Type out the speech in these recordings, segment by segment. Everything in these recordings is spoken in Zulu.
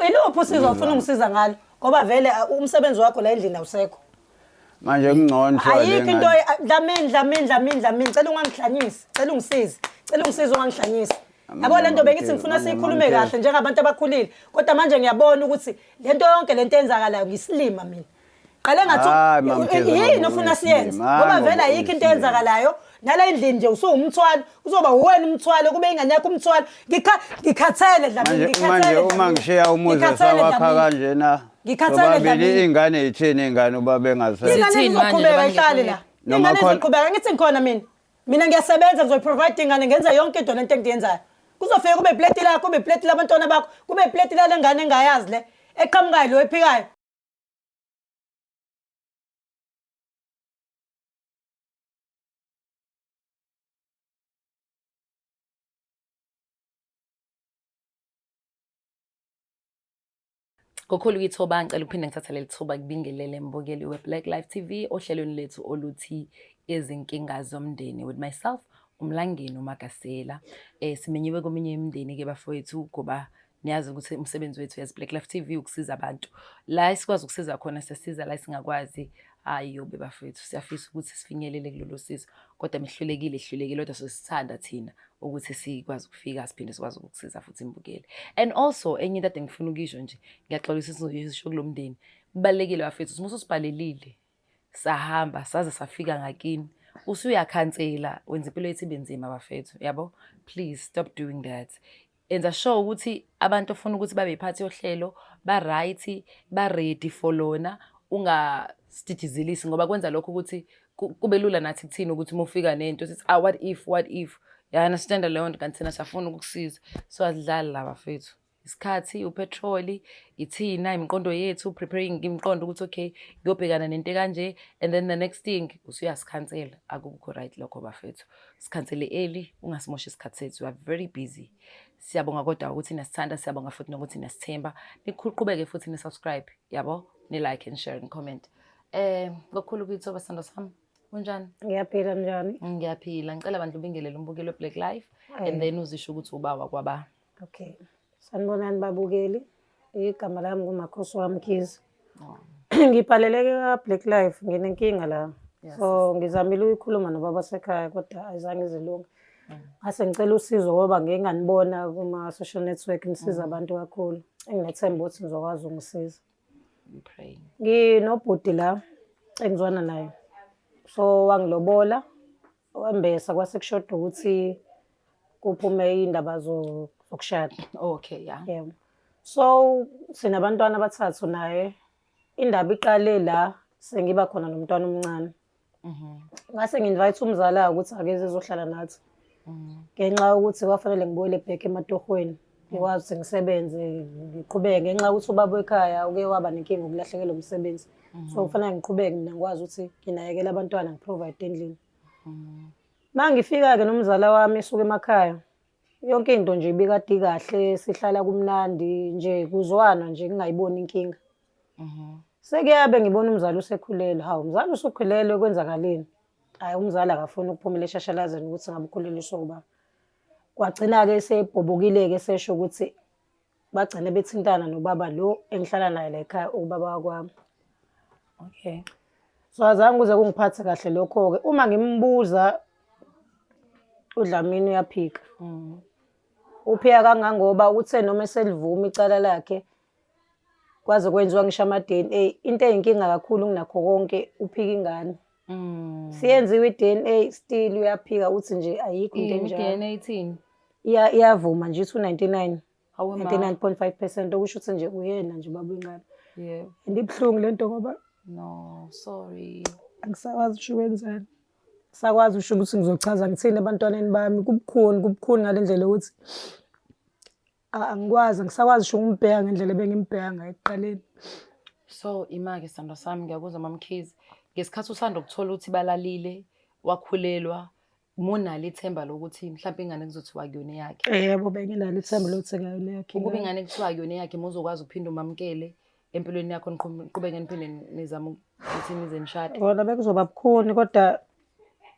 Iluphi usizo ofuna ungisiza ngalo? Ngoba vele umsebenzi wakho la endlini awusekho. Manje kungcono kuthiwa le Ayikho into ngane. Dlamini, Dlamini, Dlamini, Dlamini, cela ungangihlanyisi, cela ungisize, cela ungisize ungangihlanyisi. Yabo le nto bengithi ngifuna Manje siyikhulume Mamkhize. kahle njengabantu abakhulile, kodwa manje ngiyabona ukuthi le nto yonke le nto eyenzakalayo ngiyisilima mina. Qale ngathi Hayi, Mamkhize, yini ngoba ofuna siyenze uyisilima. ngoba Hayi, vele ngoba ayikho into uyisilima. eyenzakalayo nala endlini nje usuwumthwalo kuzoba uwena umthwalo kube ingane yakho umthwalo. Ngikhathele Dlamini, Manje manje ngikhathele uma Dlamini. ngishiya umuzi Ngikhathele sawakha Dlamini. kanjena. Ngikhathele Sobabili Dlamini. iy'ngane yithini iy'ngane uba bengasekho. Ingane Zithini manje izoqhubeka njengoba ihlale ngingekho la. Noma Ingane khona- izoqhubeka ngithi ngikhona mina. Mina ngiyasebenza ngizoyi-provide ingane ngenza yonke into lento engiyenzayo. Kuzofika kube ipleti lakho, kube ipleti labantwana bakho, kube ipleti lale ngane engayazi le eqhamukayo lo ephikayo. Ngokhulu ukuyithoba ngicela ukuphinde ngithathe leli thuba kubingelele mbukeli we-Black Life TV ohlelweni lethu oluthi Izinkinga Zomndeni with myself uMlangeni uMagasela. Simenyiwe kominye imindeni-ke bafowethu ngoba niyazi ukuthi umsebenzi wethu as Black Life TV ukusiza abantu. La esikwazi ukusiza khona siyasiza, la esingakwazi hhayi yobe bafowethu siyafisa ukuthi sifinyelele kulolu sizo kodwa mihlulekile ihlulekile kodwa sosithanda thina ukuthi sikwazi ukufika siphinde sikwazi ukukusiza futhi mbukeli. And also enye into ade ngifuna ukuyisho nje, ngiyaxolisa sizoyisho kulo mndeni, kubalulekile bafethu uma ususibhalelile sahamba saze safika ngakini usuyakhansela wenza impilo yethu ibe nzima bafethu, yabo? Please stop doing that. Enza sure ukuthi abantu ofuna ukuthi babe yiphathi yohlelo ba-right, ba-ready for lona, ungasididizilisi ngoba kwenza lokho ukuthi kube lula nathi kuthina ukuthi uma ufika nento sithi what if, what if, ya understand leyo nto, kanti thina siyafuna ukukusiza. So asidlali la bafethu. Isikhathi, upetroli, ithina, imiqondo yethu, preparing imiqondo ukuthi okay, ngiyobhekana nento ekanje, and then the next thing usuyasikhansela. Akukho right lokho bafethu. Sikhansele early, ungasimoshi isikhathi sethu. We are very busy. Siyabonga kodwa ukuthi niyasithanda, siyabonga futhi nokuthi niyasithemba. Niqhubeke futhi ni-subscribe, yabo? Ni-like and share and comment. Ngokukhulu ukuyithoba sithando sami. Unjani? Ngiyaphila, njani? Ngiyaphila. Ngicela bandla ubingelele umbukeli we-Black Life and then uzisho ukuthi ubawa kwaba. Okay. Sanibonani babukeli. Igama lami nguMakhosi waMkhize. Ngibhaleleke ka-Black Life nginenkinga la. So ngizamile ukuyikhuluma nobaba sekhaya kodwa ayizange izilunge. Ngase ngicela usizo ngoba ngike nganibona kuma-social network nisiza abantu kakhulu. Enginethemba ukuthi nizokwazi ukungisiza. I'm praying. Nginobhuti la engizwana naye. So wangilobola wembesa kwase kushoda ukuthi kuphume iy'ndaba zokushada. Okay, yeah. Yebo. So sinabantwana abathathu naye. Indaba iqale la sengiba khona nomntwana omncane. Ngase ngi-invite umzala ukuthi akeze ezohlala nathi. Ngenxa yokuthi kwafanele ngibuyele back ematohweni. Ngikwazi ukuthi ngisebenze ngiqhubeke ngenxa yokuthi ubaba wekhaya uke waba nenkinga yokulahlekelwa umsebenzi. So kufanele ngiqhubeke mina ngikwazi ukuthi nginakekele abantwana ngi-provide endlini. Uma ngifika-ke nomzala wami esuka emakhaya, yonke into nje ibikade ikahle, sihlala kumnandi nje kuzwana nje ngingayiboni inkinga. Sekuyabe ngibona umzali usekhulelwe, hawu umzali usukhulelwe kwenzakaleni? Hhayi umzali akafuni ukuphumela eshashalazeni ukuthi ngabe ukhuleliswe ubani. Kwagcina-ke sebhobokile-ke esesho ukuthi bagcine bethintana nobaba lo engihlala naye la ekhaya ubaba wakwami. Okay. So azange kuze kungiphathe kahle lokho-ke. Uma ngimbuza uDlamini uyaphika. Uphika kangangoba uthe noma eselivuma icala lakhe kwaze kwenziwa ngisho ama-D_N_A. Into eyinkinga kakhulu kunakho konke uphika ingane. Siyenziwe i-D_N_A still uyaphika uthi nje ayikho into enjalo. I-D_N_A ithini? Iyavuma nje ithi u-99. Hawe ma. 99.5% okusho ukuthi nje uyena nje ubaba wengane. Yebo. And ibuhlungu lento ngoba No, sorry. angisakwazi usho ukwenzani. Sakwazi usho ukuthi ngizochaza ngithini ebantwaneni bami. Kubukhuni, kubukhuni ngale ndlela yokuthi angikwazi, angisakwazi usho ukumbheka ngendlela ebengimbheka ngayo ekuqaleni. So ima-ke sithandwa sami, ngiyakuzwa MaMkhize. Ngesikhathi usanda ukuthola ukuthi balalile, wakhulelwa, munalo ithemba lokuthi mhlawumbe ingane kuzothiwa kuyona eyakhe. Yebo, benginalo ithemba lokuthi kuyona eyakhe. Ukuba ingane kuthiwa kuyona eyakhe, muzokwazi ukuphinde umamukele empilweni yakho, niqhubeke niphinde nizame ukuthi nize nishade. Kona bekuzoba bukhuni kodwa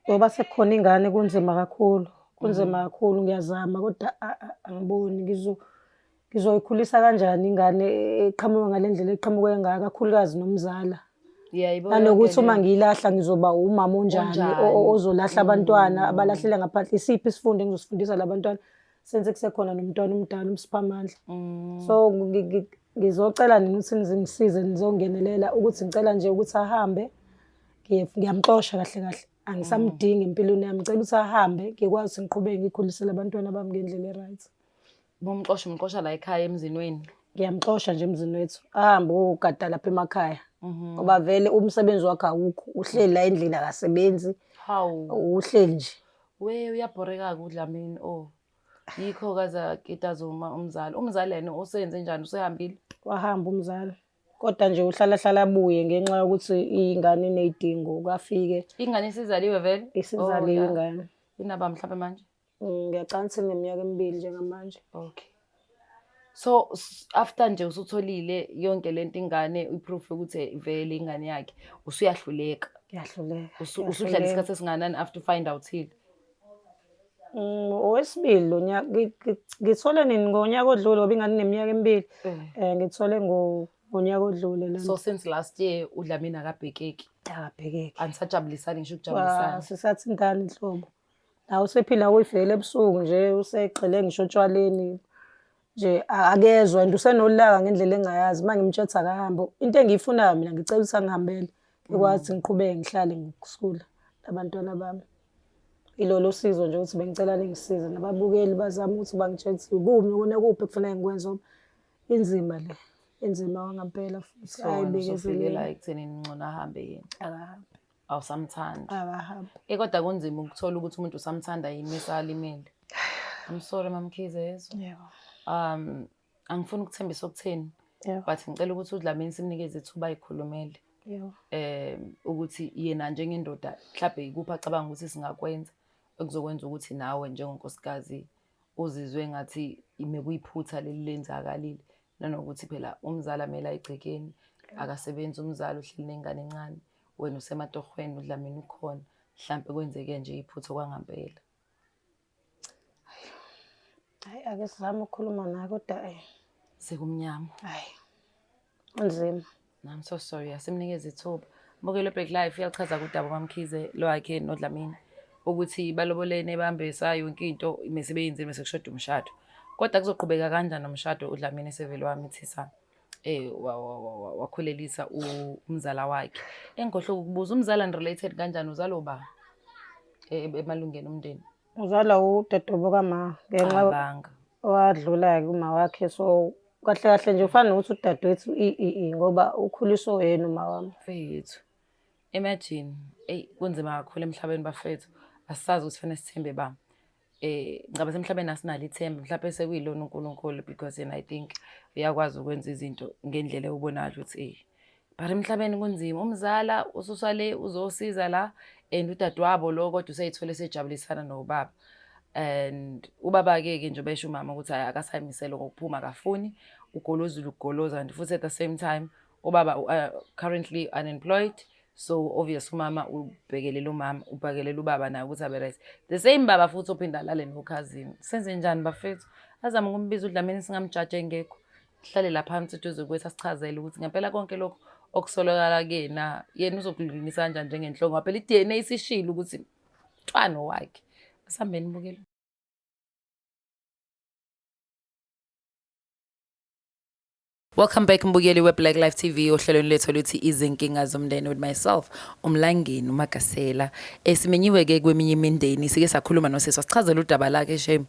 ngoba sekukhona ingane kunzima kakhulu. Kunzima kakhulu, ngiyazama kodwa angiboni. Ngizoyikhulisa kanjani ingane eqhamuka ngale ndlela eqhamuke ngayo, kakhulukazi nomzala. Yayibo Nanokuthi yonke uma le. ngiyilahla ngizoba umama onjani Onjani. ozolahla abantwana abalahlela ngaphandle. Isiphi isifundo engizosifundisa la bantwana senze kusekhona nomntwana omdala uMsiphamandla. So ngizocela nina ukuthi nizingisize nizongenelela ukuthi ngicela nje ukuthi ahambe. Ngiyamxosha kahle kahle. Angisamdingi empilweni yami. Ngicela ukuthi ahambe ngikwazi ukuthi ngiqhubeke ngikhulisele abantwana bami ngendlela e-right. Bomxosha umxosha la ekhaya emzini wenu. Ngiyamxosha nje emzini wethu. Ahambe uyogada lapha emakhaya. Ngoba vele umsebenzi wakhe awukho. Uhleli la endlini akasebenzi. Hawu. Uhleli nje. We uyabhoreka-ke uDlamini oh. Yikho kaze akitaze uma umzali. Umzali yena usenze njani usehambile? Wahamba umzali. Kodwa nje uhlala hlala abuye ngenxa yokuthi ingane iney'dingo kafike. Ingane isizaliwe vele? Isizaliwe Oh, yeah. ingane. Inaba mhlawumbe manje? Ngiyacabanga ukuthi ineminyaka emibili njengamanje. Okay. So after nje usutholile yonke lento ingane i-proof yokuthi vele ingane yakhe usuyahluleka. Ngiyahluleka. Usuhlala isikhathi esingakanani after find out-ile? Owesibili lo nyaka ngithole nini ngonyaka odlule ngoba ingane ineminyaka emibili. Ngithole ngonyaka odlule lento. So since last year uDlamini akabhekeki. Akabhekeki. Anisajabulisani ngisho ukujabulisana. Sisathintana inhlobo. Nawe usephila kuyivela ebusuku nje usegxile ngisho otshwaleni nje akezwa and usenolaka ngendlela engayazi uma ngimtshetha akahambe. Into engiyifunayo mina ngicela ukuthi angihambele ngikwazi ukuthi ngiqhubeke ngihlale ngokusula nabantwana bami. Ilolo sizo nje ukuthi bengicela ningisize nababukeli bazame ukuthi bangitshele ukuthi kuphi nakuphi ekufanele ngikwenze ngoba inzima le, inzima kwangempela futhi So wena ayibekezeleki. usufikela ekuthenini ngcono ahambe yena. Akahambe. Awusamthandi. Akahambe. Kodwa kunzima ukuthola ukuthi umuntu usamthanda yini esalimele. I'm sorry MaMkhize yezwa. Yebo. Angifuni ukuthembisa okutheni. Yebo. But ngicela ukuthi uDlamini simnikeze ithuba ayikhulumele. Yebo. Ukuthi yena njengendoda mhlawumbe ikuphi acabanga ukuthi singakwenza okuzokwenza ukuthi nawe njengonkosikazi uzizwe ngathi ime kuyiphutha leli lenzakalile, nanokuthi phela umzali amele ayigcekeni, akasebenzi umzali uhleli nengane encane, wena usematohweni uDlamini ukhona, mhlampe kwenzeke nje iphutha kwangampela. Hayi ake sizame ukukhuluma naye kodwa Sekumnyama. Hayi. Kunzima. I'm so sorry, asimnikeze ithuba. Mbukelo Black Life uyachaza kudaba MaMkhize lwakhe noDlamini ukuthi balobolene bambesa yonke into imesebenzini bese kushoda umshado. Kodwa kuzoqhubeka kanjani nomshado uDlamini esevele wamithisa wakhulelisa umzala wakhe. Engikhohlwe ukubuza umzala related kanjani uzalwa uba emalungeni omndeni? Uzalwa udadewabo kama ngenxa Cabanga. wadlula-ke uma wakhe, so kahle kahle nje ufana nokuthi udadewethu i ngoba ukhuliswe uyena uma wami. Mfethu, imagine, eyi kunzima kakhulu emhlabeni bafethu. Asisazi ukuthi fanele sithembe ba. Ngicabanga emhlabeni asinalo ithemba, mhlawumbe sekuyilona uNkulunkulu because yena I think uyakwazi ukwenza izinto ngendlela ewubonayo ukuthi But emhlabeni kunzima, umzala ususale uzosiza la and udadewabo lo kodwa useyithole esejabulisana nobaba. And ubaba-ke ke njengoba esho umama ukuthi hhayi akasayimisele ngokuphuma akafuni, ugolozile ukugoloza and futhi at the same time ubaba currently unemployed, so obvious umama ubhekelela umama, ubhekelela ubaba naye ukuthi abe right. The same baba futhi ophinda alale nokhazini. Senze njani bafethu? Azame ukumbiza uDlamini singamjaji engekho. Sihlale la phansi eduze kwethu asichazele ukuthi ngempela konke lokhu okusolakala kuyena, yena uzokulungisa kanjani njengenhloko ngoba phela i-D_N_A isishilo ukuthi mntwana wakhe. Asihambeni mbukeli. Welcome back mbukeli we-Black Life TV ohlelweni lethu oluthi izinkinga zomndeni with myself uMlangeni uMagasela. Simenyiwe-ke kweminye imindeni, sike sakhuluma nosisi wasichazela udaba lakhe shame.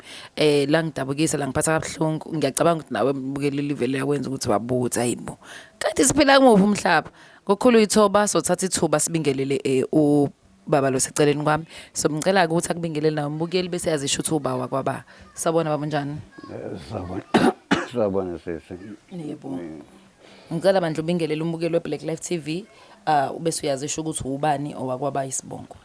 Langidabukisa langiphatha kabuhlungu. Ngiyacabanga ukuthi nawe mbukeli livele yakwenza ukuthi wabuza hayibo. Kanti siphila kumuphi umhlaba? Ngokukhulu ithoba sothatha ithuba sibingelele ubaba lo seceleni kwami. So ngicela ukuthi akubingelele nawe mbukeli bese yazisho ukuthi uba wakwaba. Sawubona baba, unjani? Sawubona. Sawubona sisi. Yebo. Ngicela bandla ubingelele umbukeli weBlack Life TV, ubese uyazisho ukuthi ubani owakwaba isibongo.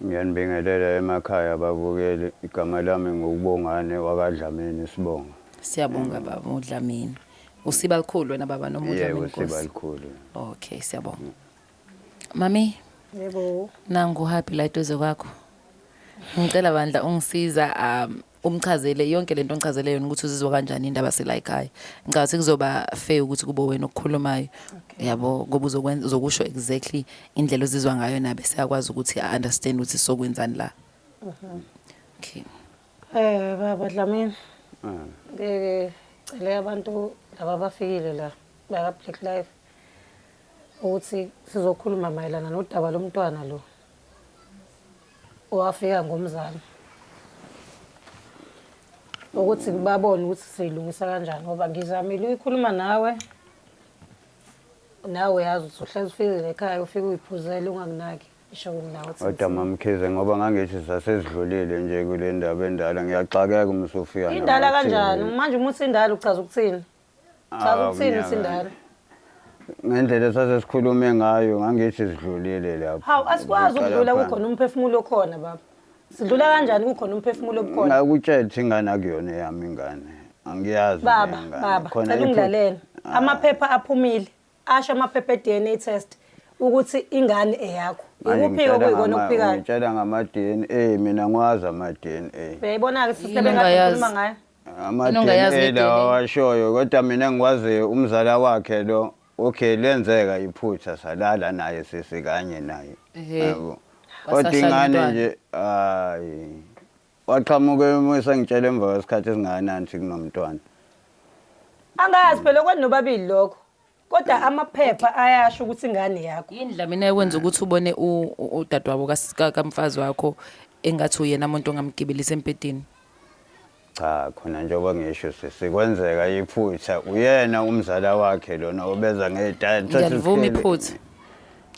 Ngiyanibingelela emakhaya ababukeli. Igama lami nguBongane wakaDlamini isibongo. Siyabonga baba uDlamini. Usiba likhulu wena baba noma uDlamini Yebo, Nkosi? usiba likhulu. Okay, siyabonga. Mami? Yebo. Nangu happy la eduze kwakho. Ngicela bandla ungisiza Umchazele yonke lento ongichazele yona ukuthi uzizwa kanjani indaba sela ekhaya. Ngicabanga ukuthi kuzoba fair ukuthi kube wena okukhulumayo. Yabo ngoba uzokwenza uzokusho exactly indlela ozizwa ngayo nabe siyakwazi ukuthi a understand ukuthi sokwenzani la. Okay. Baba Dlamini. Ngeke cele abantu laba abafikile la baka Black Life ukuthi sizokhuluma mayelana nodaba lomntwana lo owafika ngomzali. Ukuthi babone ukuthi siyilungisa kanjani ngoba ngizamile uyikhuluma nawe nawe uyazi ukuthi uhlezi ufikile ekhaya ufike uyiphuzele ungakunaki. Isho kumna ukuthi Kodwa mamkhize ngoba ngangithi sasezidlulile nje kule ndaba endala ngiyaxakeka uma usufika Indala nama-TV. kanjani? Manje uma uthi indala uchaza ukuthini? Chaza Ah, ukuthini uthi mnyaka. indala? Ngendlela esase sikhulume ngayo ngangithi sidlulile lapho. Hawu asikwazi Ngiqala ukudlula phansi. kukhona umphefumulo okhona baba. Sidlula kanjani kukhona umphefumulo obukhona? Ngakutshela ukuthi ingane akuyona eyami ingane. Angiyazi Baba, le ngane. baba, Khona cela iphutha- ungilalele. Ah. Amaphepha aphumile. Asho amaphepha e-DNA test ukuthi ingane eyakho. Manje Ikuphi ngitshela okuyikona okuphikayo? Ngitshela ngama-DNA mina ngiwazi ama-DNA. Uyayibona-ke sister Yini bengade ongayazi? ngikhuluma ngayo. Yini ongayazi Ama-DNA nge-DNA? lawa awashoyo kodwa mina ngikwaziyo umzala wakhe lo okay lenzeka iphutha salala naye sisikanye naye. Ehhe. Yabo. Kodwa Wasahlala ingane umntwana. nje hayi waqhamuka emusa ngitshela emva kwesikhathi esingakanani ukuthi kunomntwana. Angazi phela kwani nobabili lokho. Kodwa amaphepha ayasho ukuthi ingane yakho. Yini Dlamini ekwenza ukuthi ubone udadewabo kamfazi wakho engathi uyena umuntu ongamgibelisa empedeni? Cha khona njengoba ngisho sisikwenzeka iphutha uyena umzala wakhe lona obeza ngey'tayela. Ngiyalivuma iphutha.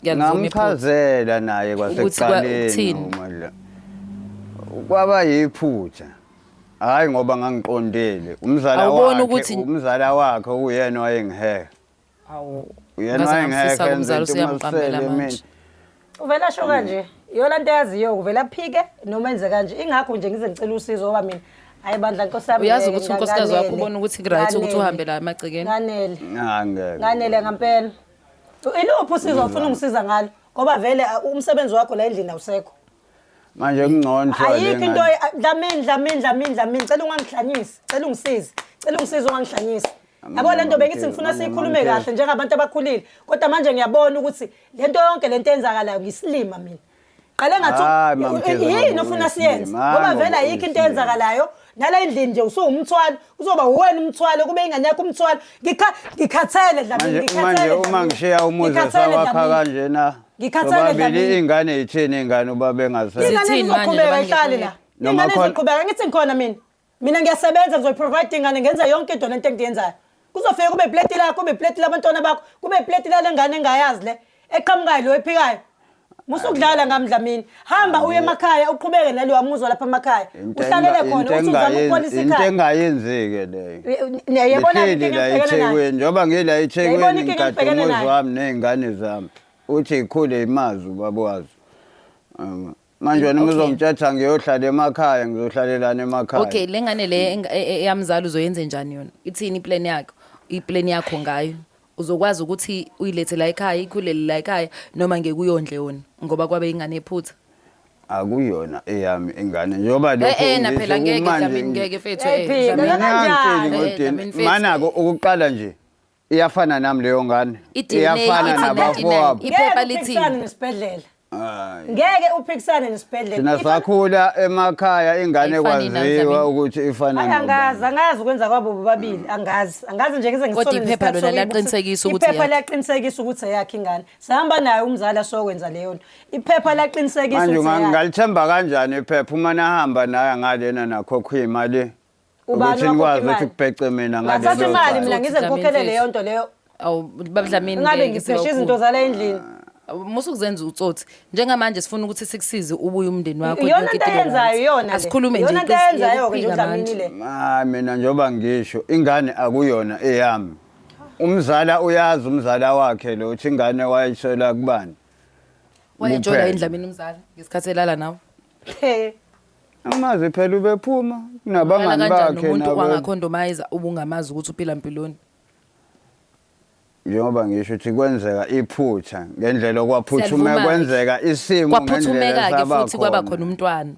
Ngiyalivuma iphutha. Ngamchazela naye Ukuthi kwasekuqaleni ukuthini? uMadla. Kwaba yiphutha. Hayi ngoba ngangiqondile. Umzala Awuboni wakhe ukuthi- umzala wakhe uyena owayengiheha. Awu. Uyena Ngaze owayengiheha ngamfisa enza kumzala into usuyamqambela umasele manje. mina. Uvela asho kanje. Iyona nto eyaziyo uvela aphike noma enze kanje. Ingakho nje ngize ngicela usizo ngoba mina hayi bandla nkosi yami. Uyazi ngeke, ukuthi unkosikazi wakho nganele. ubona ukuthi ku-right ukuthi Nganele. uhambe la emagcekeni? Nganele. Ah, ngeke. Nganele ngempela. Iluphi usizo ofuna ungisiza ngalo? Ngoba vele umsebenzi wakho la endlini awusekho. Manje kungcono kuthiwa le Ayikho into ngane- Dlamini Dlamini Dlamini Dlamini cela ungangihlanyisi, cela ungisize, cela ungisize ungangihlanyisi. Yabo lento bengithi ngifuna Manje siyikhulume Mamkhize. kahle njengabantu abakhulile, kodwa manje ngiyabona ukuthi lento yonke lento eyenzakalayo ngisilima mina. Qale Hayi, ngathi Mamkhize, yini ngoba ofuna siyenze? uyisilima. Hayi, Ngoba ngoba vele ayikho into uyisilima. eyenzakalayo. Nala endlini nje usuwumthwalo, uzoba uwena umthwalo kube ingane yakho umthwalo. Ngikhathele Dlamini, Manje ngikhathele. manje uma Dlamini. ngishiya umuzi Ngikhathele, sawakha Dlamini. kanjena. Ngikhathele Sobabili Dlamini. ingane ithini ingane ubaba engasekho. Ingane Zithini manje izoqhubeka njengoba ihlale la. Noma Ingane khona- izoqhubeka ngithi ngikhona mina. Mina ngiyasebenza ngizoyi-provide ingane ngenza yonke into lento engiyenzayo. Kuzofika kube ipleti lakho, kube ipleti labantwana bakho, kube ipleti lale ngane engayazi le eqhamukayo lo ephikayo. Musukudlala ngami Dlamini. Hamba uye emakhaya uqhubeke nalowa muzwa lapha emakhaya. Into Uhlalele enga- khona into uthi uzama engayenzi- ukupholisa Into ikhaya. engayenzeki leyo. Niyayibona Ngihleli inkinga la engibhekene nayo. eThekwini njengoba ngila Uyayibona eThekwini inkinga ngigade engibhekene umuzi nayo? wami ney'ngane zami. Uthi ikhule imazi ubaba wazo. Manje wena Okay. uzongitshetha ngiyohlala emakhaya ngizohlalelana emakhaya. Okay, le ngane le eyamzala uzoyenze njani yona? Ithini iplan yakho? Iplan yakho ngayo? Uzokwazi ukuthi uyilethe la ekhaya, ikhulele la ekhaya noma ngeke uyondle yona ngoba kwabe ingane ephutha. Akuyona eyami ingane njengoba lokho Eh eh na ngisho phela ngeke kumanje Dlamini ngeke mfethu Uyayiphika Dlamini. kanjani? Ngiyangitsheli Eh, ngodini. Dlamini mfethu. Mana-ke ukuqala nje iyafana nami leyo ngane. I-DNA Iyafana ithi nabafowabo. 99. Iphepha Ngeke lithini? uphikisane nesibhedlela. Hayi. Ngeke uphikisane nesibhedlela. Thina sakhula emakhaya ingane Ayifani nami, kwaziwa Dlamini. ukuthi ifana Hayi nobani. angazi, angazi ukwenza kwabo bobabili, angazi. Angazi nje ngize Kodwa ngisole iphepha nesikhathi lona sokuyibuka liyaqinisekisa ukuthi iphepha eyakhe. liyaqinisekisa ukuthi eyakhe ingane. Sihamba naye umzali asokwenza leyo nto. Iphepha liyaqinisekisa Manje ukuthi eyakhe. ngalithemba kanjani iphepha uma nahamba naye ngalena nakhokha imali Ubani ukuthi wakhokha nikwazi ukuthi imali? kubhece mina Ngathatha ngalelo imali cala. mina ngize Dlamini ngikhokhele mfethu. leyo nto leyo. Awu baba Dlamini Ngabe ngeke ngipheshe sibakhulu. izinto zala endlini. Musa ukuzenza utsotsi. Njengamanje sifuna ukuthi sikusize ubuye umndeni wakho Iyona yonke into into ibe ayenzayo right. iyona le. Asikhulume nje Iyona into iqiniso, ayenzayo ke nje iyakuphika uDlamini manje. le. Ah mina njengoba ngisho ingane akuyona eyami. Umzala uyazi umzala wakhe lo uthi ingane wayithola kubani. Wayejola Kuphela. yini Dlamini umzala ngesikhathi elala nawe? He. Amazi phela ubephuma Ulala kunabangani kanjani bakhe nomuntu nabo. wangakhondomayiza ubungamazi ukuthi uphila mpiloni? Njengoba ngisho ukuthi kwenzeka iphutha ngendlela okwaphuthuma Siyalivuma-ke. kwenzeka isimo ngendlela Kwaphuthumeka-ke esaba futhi kwaba khona umntwana.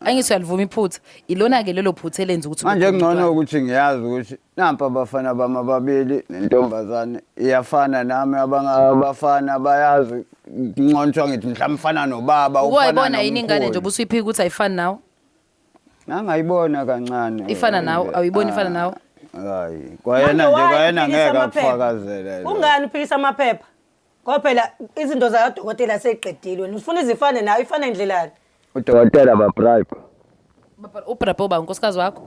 Angithi uyalivuma iphutha. Ilona ke lelo phutha elenza ukuthi Manje ube khona ngcono umntwana. ukuthi ngiyazi ukuthi nampa abafana bami ababili nentombazane iyafana nami abafana bayazi ncontshwa ngithi mhlawumbe ufana nobaba ufana Uwayibona yini ingane nje nomkhulu. ubusuyiphika ukuthi ayifani nawe? Ngangayibona kancane. Ifana nawe? Awuyiboni ifana nawe? Hayi, kwayena nje kwayena ngeke akufakazele. lo. Kungani uphikisa amaphepha? Ngoba phela izinto zakadokotela seyiqedile wena ufuna izifane nawe ifane ndlelani? Udokotela ba bribe. Ubrabhe uba unkosikazi wakho.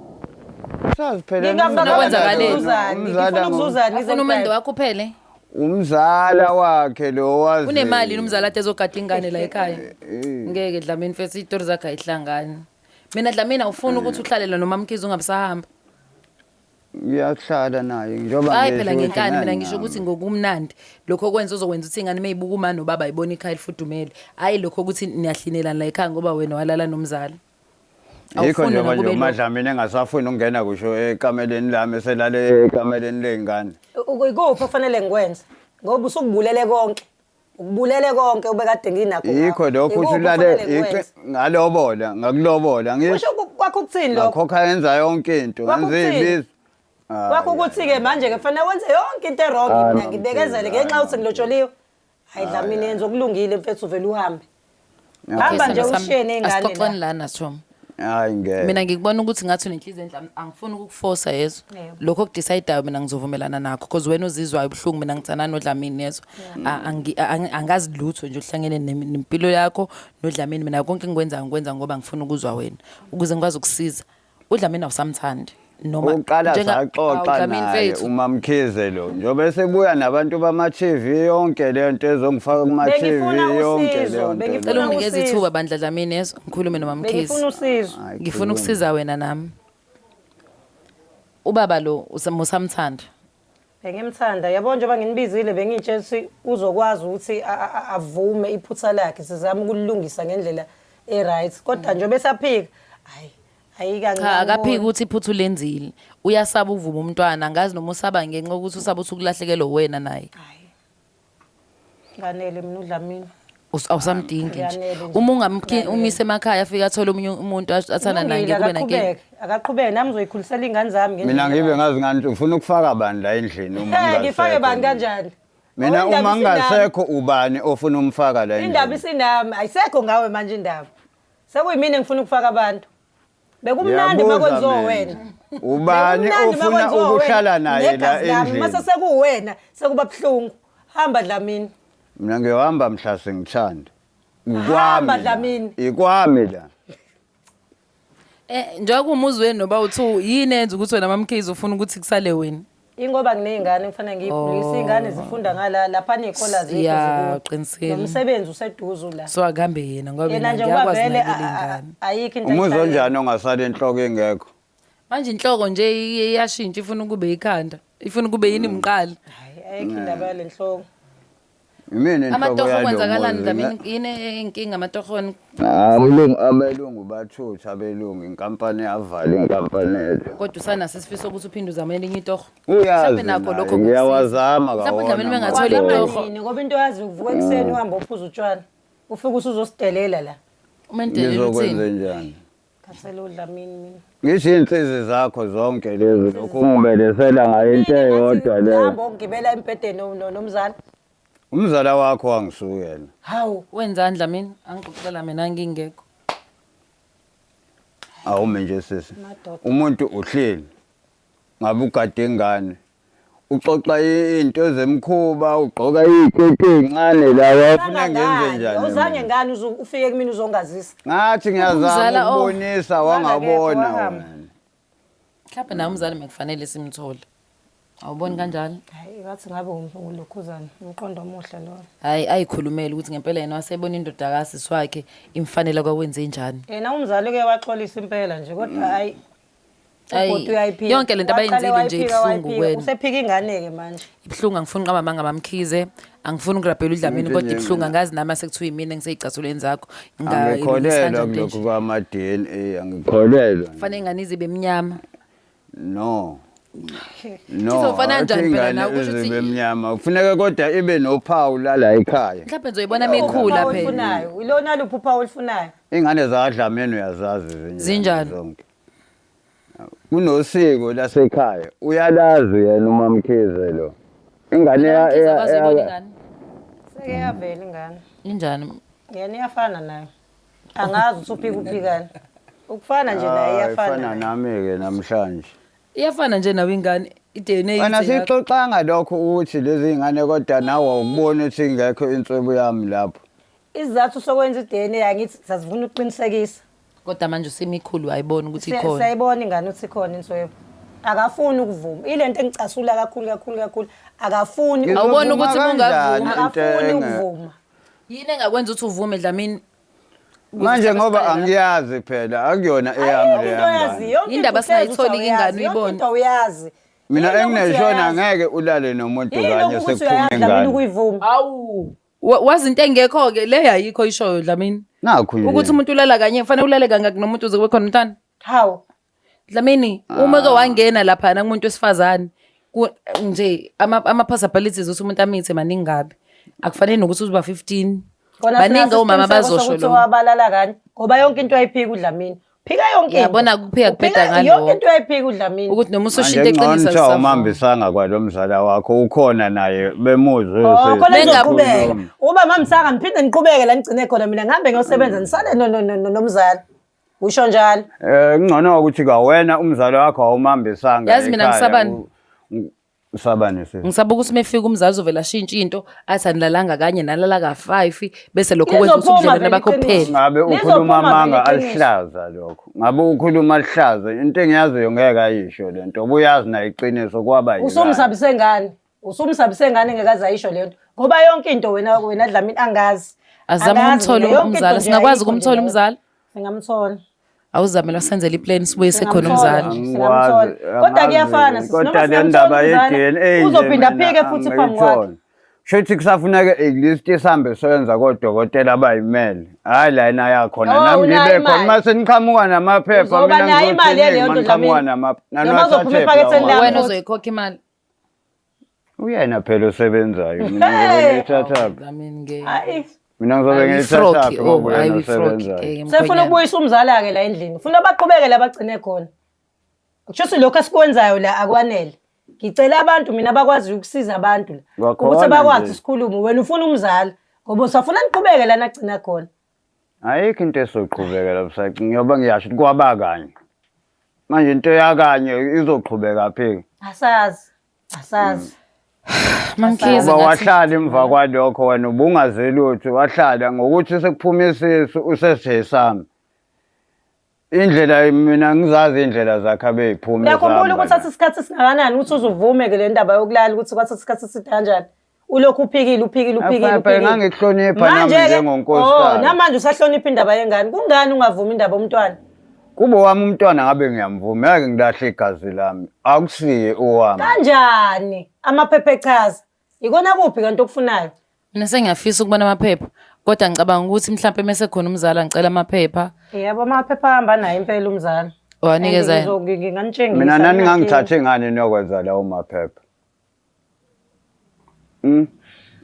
Sazi phela Ngingafaka Kwenzakaleni? ukuzuzani, ngifuna ukuzuzani Afuna umendo wakho uphele. Umzala wakhe lo wazi. Unemali yini umzala ade ezogada ingane la ekhaya? Ngeke Dlamini mfethu izitori zakhe ayihlangani. Mina Dlamini awufuni ukuthi uhlale noma Mkhize ungabisahamba. Ngiyahlala naye njengoba Hayi ngisho phela ukuthi ngenkani mina ngisho ngani ukuthi ngokumnandi lokho okwenza uzokwenza ukuthi ingane mayibuka uma nobaba ibona ikhaya lifudumele. Hayi lokho ukuthi niyahlinelana la ekhaya ngoba wena walala nomzali. Yikho Awufuni njengoba wena nje kube lokho. uMadlamini engasafuni ukungena kusho ekameleni lami eselale ekameleni ley'ngane. Ikuphi okufanele ngikwenze? Ngoba usukubulele konke. Ukubulele konke ubekade nginakho. ngawe. Yikho lokho Ikuphi uthi ulale okufanele ngikwenze? ngalobola ngakulobola ngisho Kusho kwakho ukuthini lokho? ngakhokha yenza yonke into Kwakho ngenza ukuthini? iy'bizo. Kwakho ukuthi-ke manje-ke kufanele wenze yonke into e-wrong Hayi, mina ngibekezele ngenxa yokuthi hayi, ngilotsholiwe. Hayi Dlamini yenza okulungile mfethu uvele uhambe. Hayi. Hamba nje Sithando sami, ushiye ney'ngane la. Asixoxeni lana Sithom. Hayi ngeke. Mina ngikubona ukuthi ngathi unenhliziyo enhle angifuni ukukuforsa yezo. Yebo. Lokho okudecideayo mina ngizovumelana nakho because wena uzizwayo ubuhlungu mina ngithandana noDlamini yezo. Angazi lutho nje uhlangene nempilo yakho noDlamini mina konke engikwenzayo ngikwenza ngoba ngifuna ukuzwa wena ukuze ngikwazi ukusiza. UDlamini awusamthandi noma Uqala njenga- Awu, saxoxa Dlamini naye mfethu. uMamkhize lo njengoba esebuya nabantu bama-TV yonke le nto ezongifaka kuma-TV Bengifuna yonke usizo, leyo nto bengifuna Cela leyo. unginikeze usizo. ithuba bandla Dlamini yezo ngikhulume noMamkhize. Bengifuna usizo. Hayi, Ngifuna khuluma. ukusiza wena nami. Ubaba lo usamthanda. Bengimthanda yabo njengoba nginibizile bengitshela ukuthi uzokwazi ukuthi avume iphutha lakhe sizame ukulilungisa ngendlela e-right kodwa njengoba esaphika hayi ayika Cha akaphiki ukuthi iphutha ulenzile. Uyasaba ukuvuma umntwana angazi noma usaba ngenxa yokuthi usaba ukuthi ukulahlekelwe wena naye. Hayi. Nganele mina uDlamini. Awusamdingi nje. Ngiyanele nje. Uma ungamkhi Ngiyanele. umise emakhaya afike athole omunye umuntu athanda naye Kulungile, ngeke kube nankinga. akaqhubeke akaqhubeke nami ngizoyikhulisela iy'ngane zami Mina ngendlela ngibe yakhe. ngazi ngani ufuna ukufaka bani la endlini uma Eh, ngifake ngingasekho bani mina? kanjani? Mina Ngoba uma indaba isinami. ngingasekho ubani ofuna umfaka la Indaba endlini? isinami ayisekho ngawe manje indaba. Sekuyimina engifuna ukufaka abantu. Bekumnandi Ngiyabuza makwenziwa mina. wena. Ubani Bekumnandi ofuna makwenziwa ukuhlala wena. naye la Negazi lami, endlini? Mase sekuwena sekuba buhlungu. Hamba Dlamini. Mina ngiyohamba mhla sengithanda. Hamba, Ikwami. la. Dlamini. Ikwami la. Eh njengoba kuwumuzi wenu noba uthu yini enza ukuthi wena mamkhize ufuna ukuthi kusale wena? Ingoba nginey'ngane kufanele ngiyikhulise iy'ngane zifunda ngala lapha ney'kola azikho Ya, zikude. uqinisile. Nomsebenzi useduze la. So akuhambe yena ngoba Yena mina nje ngoba ngiyakwazi vele unakekela iy'ngane. ayikho into Umuzi ayihlangene. onjani ongasala inhloko ingekho? Manje inhloko nje iyashintsha ifuna ukube ikhanda. Ifuna ukube yini mqali. Hayi ayikho indaba yale nhloko. Imina inhloko Amatoho yalo kwenzakalani muzi. Dlamini yini inkinga amatohoni? Abelungu abelungu bathutha abelungu inkampani yavala inkampani leyo. Kodwa usanaso isifiso ukuthi uphinde uzame elinye itoho. Uyazi Mhlawumbe nakho naye, lokho kukusiza. ngiyawazama Mhlawumbe uDlamini kawona bengathola amatoho. itoho. Nini ngoba into yazi uvuka ekuseni uhambe uphuza utshwala. Ufike usuzosidelela la. Uma nidelela Ngizokwenze uthini? njani? Khathele uDlamini mina. Ngisho iy'nsizi zakho zonke lezi lokhu ungibelesela ngayo into eyodwa leyo. Hamba ukugibela embhedeni nomzala. Umzala wakho wangisukela. Hawu. Wenzani Dlamini? Angixoxela mina ngingekho. Awume nje sisi. Madoda. Umuntu uhleli ngabe ugade ingane. Uxoxa into zemkhuba, ugqoka iy'keti ey'ncane la wafuna ngenze njani? Awuzange mina? ngani ufike kumina uzongazisa. Ngathi ngiyazama Umzala, oh. ukubonisa Umzala wangabona akekho, wahamba. wena. Mhlawumbe nawe umzali mekufanele simthole. Awuboni kanjalo? Hayi ngathi ngabe ulokhuzana umqondo omuhle lo. Hayi ayikhulumele ukuthi ngempela yena wasebona indoda kasisi wakhe imfanele kwakwenze njani. Yena umzali uke waxolisa impela nje kodwa hayi Ayi, ubhuti uyayiphika. yonke lento Waqale abayenzile nje wayiphika, ibuhlungu wayiphika. kuwena. Usephika ingane-ke manje. Ibuhlungu angifuni uqamba amanga mamkhize, angifuni ukurabhela uDlamini Into kodwa nje ibuhlungu mina. angazi nami asekuthiwa yimina engiseyicathulweni zakho. Ngingayilungisa Angikholelwa kanjani into kulokhu enje. kwama-DNA, angikholelwa. Kufanele ingane izibe emnyama. No. No, Izofana kanjani phela nawe, kusho ukuthi- izibe emnyama. Kufuneka kodwa ibe nophawu lala ekhaya. Mhlawumbe ngizoyibona mekhula Uphawu phela. olufunayo. Ilona luphi uphawu olufunayo? Ingane zakwaDlamini uyazazi zinjani Zinjani? zonke. Kunosiko lasekhaya. Uyalazi yena uMamkhize lo. Ingane ya Mkhize akwazi uyibona ya- ingane. Seke yavela ingane. Injani? Yena iyafana nayo. Angazi ukuthi uphika uphikani. Ukufana nje naye Ah, iyafana. ifana naye. nami-ke namhlanje. Iyafana nje nawe ingane. I-DNA Wena ithi yakho. sixoxanga lokho ukuthi lezi ngane kodwa nawe awukuboni ukuthi ingekho inswebu yami lapho. Isizathu sokwenza i-DNA angithi sasifuna ukuqinisekisa. Kodwa manje usemikhulu ayiboni ukuthi ikhona. Siyayibona ingane ukuthi ikhona inswebu. Akafuni ukuvuma. Ile nto engicasula kakhulu kakhulu kakhulu. Akafuni Awuboni Ngizovuma ukuthi kanjani bungavuma? into akafuni ukuvuma. Yini engakwenza ukuthi uvume Dlamini? Manje ngoba angiyazi phela akuyona eyami Ayikho into leya oyaziyo. ngane. Yonke Indaba into uhlezi singayitholi uthi ingane awuyazi, yonke uyibone. into awuyazi. Mina Yini ukuthi engineshona uyayazi? ngeke ulale nomuntu Yini kanye ukuthi sekuphuma uyayazi Dlamini ingane. ukuyivuma? Hawu. Wazi into engekho ke le ayikho ishoyo Dlamini. Nakhu nje. Ukuthi umuntu ulala kanye kufanele ulale kangaki nomuntu uze kube khona umntwana. Hawu. Dlamini uma ke wangena lapha na kumuntu wesifazane nje ama possibilities ukuthi umuntu amithe maningi kabi. Akufanele nokuthi uzoba 15. Kona Baningi sinaso omama isiqiniseko bazosho sokuthi lo. wabalala kanye ngoba yonke into ayiphika uDlamini. Phika yonke into. Yabona kuphika kubheda Uphika ngalokho. Yonke into ayiphika uDlamini. Ukuthi noma Manje usushintsha ngcono eqinisa kuthiwa umhambisanga kwalo mzala wakho ukhona naye bemuzwe Oh, khona Bengabu- nizoqhubeka. Uba mamsanga ngiphinde ngiqhubeke la ngigcine khona mina ngihambe ngiyosebenza nisale no no no no- nomzala. Usho njalo. Eh ngcono ukuthi kwawena umzali wakho awumhambisanga. Yazi mina ekhaya, ngisabani? Usabani sisi? Ngisaba ukuthi uma efika umzali uzovela ashintshe into athi anilalanga kanye nalala ka-5 bese lokho kwenza ukuthi Lizophuma ubudlelwane vele bakho iqiniso. buphele. Ngabe ukhuluma Lizophuma vele amanga iqiniso. alihlaza lokho. Ngabe ukhuluma alihlaza into engiyaziyo ngeke ayisho lento. Ubuyazi nayo iqiniso kwaba yini. Usumsabise ngane. Usumsabise ngane engekaze ayisho le nto. Ngoba yonke into wena wena Dlamini angazi. Azame Angazi ukumthola mina, yonke into umzali. nje Singakwazi ayikho nje ukumthola leyo. umzali? Singamthola. Awuzamela senzele iplan sibuye sekhona Singamthola umzali. nje, singamthola. Kodwa kuyafana sisi noma Kodwa le singamthola ndaba umzala ye-DNA nje uzophinda mina aphike futhi phambi kwakhe. angiyitholi. Shuthi kusafuneka at least sihambe soyenza kodokotela abayimele. Hayi la yena yakhona Oh, nami unayo ngibe khona imali. mase niqhamuka namaphepha Uzoba mina nayo imali yaleyo ngizothini nto, maniqhamuka Dlamini. namaphepha. Noma uzophuma ephaketheni lakho. Wena uzoyikhokha imali. Uyena phela osebenzayo mina ngizobe ngiyithathaphi. Dlamini ke. Hayi. Mina ngizobe Ayiwifroki, ngiyithathaphi oh, ngoba uyena ayiwifroki, osebenzayo. Sefuna mkhwenyana. ukubuyisa umzala-ke la endlini. Ufuna baqhubeke la bagcine khona. Kusho ukuthi lokhu esikwenzayo la akwanele. Ngicela abantu mina abakwaziyo ukusiza abantu la. Kwakhona Ukuthi bakwazi nje. sikhulume. Wena ufuna umzala ngoba usafuna niqhubeke la nagcina khona. Ayikho into esoqhubeka lapho saci ngoba ngiyasho ukuthi kwaba kanye. Manje into yakanye izoqhubeka phi? Asazi. Asazi. MaMkhize Ngoba ngathi wahlala emva kwalokho wena ubungazi lutho wahlala ngokuthi sekuphuma isisu usesesami. Indlela mina ngizazi indlela zakhe abeyiphuma Uyakhumbula ukuthi thatha isikhathi esingakanani ukuthi uzuvume ke le ndaba yokulala ukuthi kwathatha isikhathi eside kanjani? Ulokhu uphikile uphikile uphikile Phela uphikile. ngangikuhlonipha nami Manje-ke, njengonkosikazi. oh, namanje usahlonipha indaba yengane. Kungani ungavumi indaba yomntwana? Kubo wami umntwana ngabe ngiyamvuma ngeke ngilahle igazi lami. Akusiye owami. Kanjani? Amaphepha echaza. Ikona kuphi kanti okufunayo? mina sengiyafisa ukubona amaphepha kodwa ngicabanga ukuthi mhlawumbe mese khona umzali angicela amaphepha Yebo, amaphepha ahamba naye impela umzali. owanikeza And yena. Nginganitshengisa. Mina nani nginankinga. ngangithathe ngani niyokwenza lawo maphepha.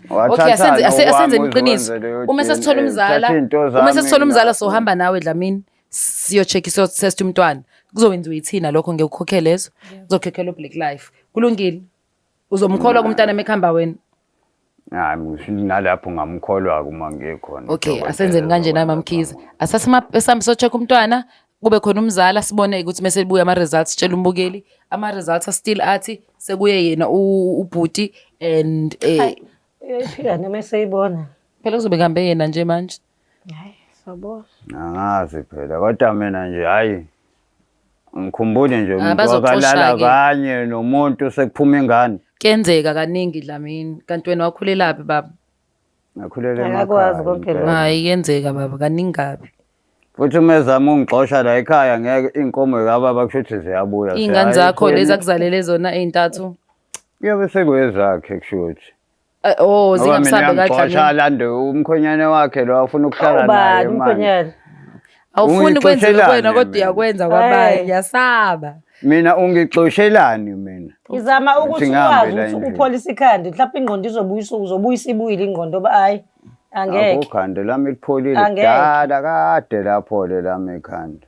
Okay, asenze Wathathani asenzeni owami iqiniso. uze wenze leyo Uma sesithola DNA? umzala, Thatha iy'nto uma zami sesithola umzala mina. sohamba nawe Dlamini siyo-check siyo-test umntwana. Kuzokwenziwa yithina lokho ngeke ukhokhele lezo. Kuzokhokhelwa uBlack Life. Kulungile. Uzomkholwa kumntana mekhamba wena. Hayi, nalapho ngamkholwa uma ngikhona. Okay, asenzeni kanje naye MaMkhize. Asase esambe so-check umntwana kube khona umzala sibone ukuthi mase libuya ama-results sitshele umbukeli ama-results still athi sekuye yena ubhuti and Uyayiphika noma eseyibona. phela kuzobe kuhambe yena nje manje. Hayi, sabona. Angazi phela kodwa mina nje hayi ngikhumbule nje Ah, umuntu bazoxosha-ke. wakalala kanye nomuntu sekuphuma ingane. Kuyenzeka kaningi Dlamini. Kanti wena wakhulelaphi baba? Ngakhulela Akakwazi emakhaya. konke impela. Hayi kuyenzeka baba kaningi kabi. Futhi uma ezama ungixosha la ekhaya ngeke iy'nkomo zikababa kusho ukuthi ziyabuya. Iy'ngane zakho Ziyayi- lezi akuzalele zona ey'ntathu. Kuyobe sekuyezakhe kusho ukuthi. Oh Ngoba mina zingamsambe uyangixosha kaDlamini. alande umkhonyane wakhe lo afuna ukuhlala naye Ubani manje. umkhonyana? Awufuni kwenziwe Ungixoshelani kuwena kodwa mina? uyakwenza kwabanye. Hey. Ngiyasaba. Mina ungixoshelani mina? Ngizama ukuthi Ukuthi ngihambe ukwazi la ukuthi endlini. upholise ikhanda, mhlawumbe ingqondo izobuyisa, uzobuyisa ibuyile ingqondo ba hayi angeke. Akukhanda lami lipholile Angeke. kudala kade laphole lami ikhanda.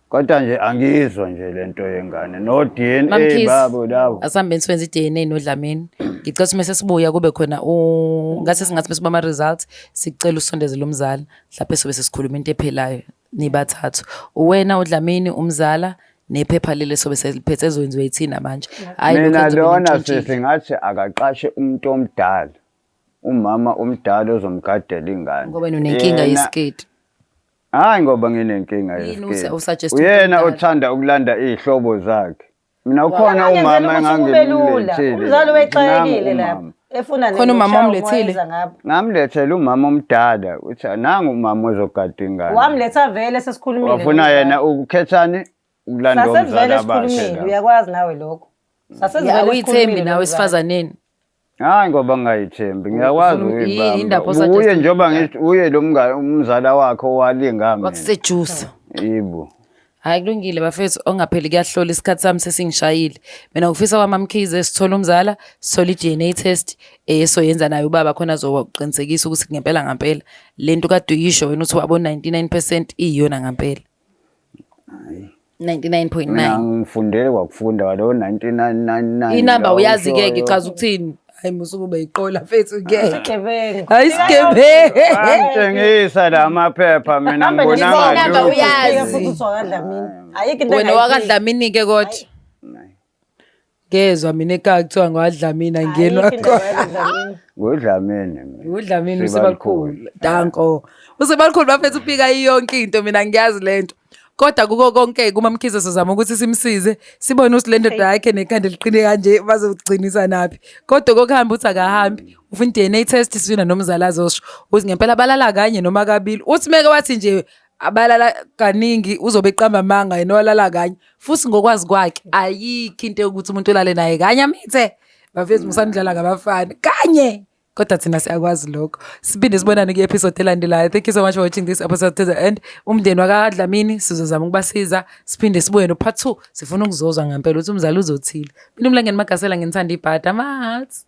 Kodwa nje angiyizwa nje lento yengane no DNA Mamkhize, babo labo. asihambeni siwenze i-DNA noDlamini. Ngicela ukuthi mese sibuya kube khona u ngase singathi mesiba ama results sicela usondeze lo mzala mhlawumbe sobe sesikhuluma into ephelayo nibathathu. Uwena uDlamini umzala nephepha leli sobe seliphethe ezoyenziwa yithina manje. Hhayi lokhu Mina enzobe lona nintshontshile. sisi ngathi akaqashe umuntu omdala. Umama omdala ozomgadela ingane. Ngoba wena unenkinga Yena- yesiketi. Hayi ngoba nginenkinga Yini yesiketi. usuggest umuntu Uyena omdala? othanda ukulanda iy'hlobo zakhe. Mina ukhona Ngenzela umama ukuthi kube lula. engangimlethile. Umzali wexakekile Nangu lapha. umama. Efuna Khona umama nokushaya omlethile? umoya eza ngapha. Ngamlethela umama omdala uthi nangu umama ozogada ingane. Wamletha vele sesikhulumile. Wafuna nomzali. yena ukukhethani ukulanda Sasesivele omzala bakhe. sikhulumile, la. uyakwazi nawe lokho. Sasesivele Ya, awuyithembi sikhulumile nawe nomzali. esifazaneni. Hayi ngoba ngingayithembi ngiyakwazi Yini indaba ukuyibamba. osuggest Uye njengoba ngithi uye lo mngane umzala wakhe owalinga mina. Wakusejusa. Yebo. Hayi kulungile bafethu ongapheli kuyahlola isikhathi sami sesingishayile. Mina ngifisa kwaMamkhize sithole umzala, sithole i-DNA test esoyenza naye ubaba khona azoqinisekisa ukuthi ngempela ngampela lento kade uyisho wena uthi wabo 99% iyona ngampela. 99.9. Mina ngifundele kwakufunda lo 1999. Inamba lawo uyazi ke oshoyo. ngichaza ukuthini? Hayi musuke iqola mfethu ngeke. Isigebengu. Hayi isigebengu. Bangitshengisa la maphepha mina Hambe ngibona nje inamba ngalutho. uyazi. Futhi uthi wakadlamini. Ayikho into Wena engayiphiki. wakadlamini ke kodwa. Ngezwa mina ekhaya kuthiwa ngwadlamini angenwa Ayikho indaba khona. yakadlamini. NguDlamini mina. UDlamini Sibalukhulu. uSibalukhulu. Danko. USibalukhulu bafethu uphika yonke into mina ngiyazi lento. Kodwa kuko konke kuMamkhize sizama ukuthi simsize sibone ukuthi le ndoda yakhe nekhanda eliqine kanje bazogcinisa naphi. Kodwa kokuhamba uthi akahambi ufuna i-DNA test sifuna nomzali azosho ukuthi ngempela balala kanye noma kabili. Uthi meke wathi nje abalala kaningi uzobe eqamba amanga yena walala kanye futhi ngokwazi kwakhe ayikho into yokuthi umuntu olale naye kanye amithe bafethu musanidlala ngabafana kanye kodwa thina siyakwazi lokho siphinde sibonane kwi-episode elandelayo. Thank you so much for watching this episode to the end. Umndeni wakaDlamini sizozama ukubasiza siphinde sibuye no-part 2 sifuna ukuzozwa ngempela ukuthi umzali uzothile. Mina uMlangeni Magasela nginithanda ibhada amahatsi.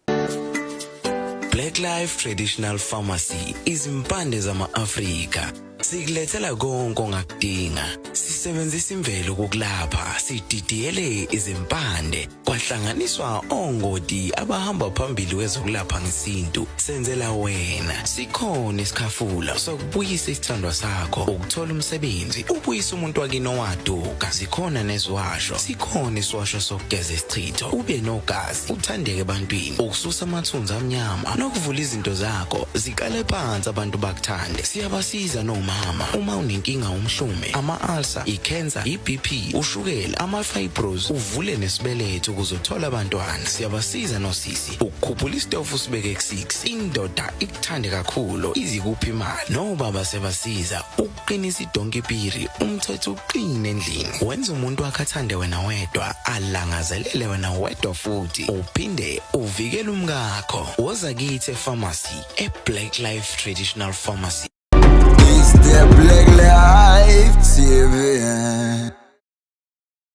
Black Life Traditional Pharmacy izimpande zama-Afrika sikulethela konke ongakudinga. Sisebenzisa imvelo kokulapha, sididiyele izimpande kwahlanganiswa ongoti abahamba phambili kwezokulapha ngesintu. Senzela wena sikhona isikhafula sokubuyisa isithandwa sakho, ukuthola umsebenzi, ubuyise umuntu wakini owaduka. Zikhona neziwasho, sikhona isiwasho sokugeza isichitho, ube nogazi, uthandeke ebantwini, ukususa amathunzi amnyama nokuvula izinto zakho ziqale phansi abantu bakuthande. Siyabasiza nomama uma unenkinga, umhlume, ama-ulcer, i-cancer, i-BP, ushukela, ama-fibros, uvule nesibeletho ukuze uthole abantwana. Siyabasiza nosisi ukukhuphula isitofu sibeke ku-6, indoda ikuthande kakhulu izikuphi imali. Nobaba siyabasiza ukuqinisa idonkipiri, umthetho uqine endlini, wenza umuntu wakhe athande wena wedwa, alangazelele wena wedwa, futhi uphinde uvikele umkakho. Woza kithi epharmacy e-Black Life Traditional Pharmacy. It's the Black Life TV.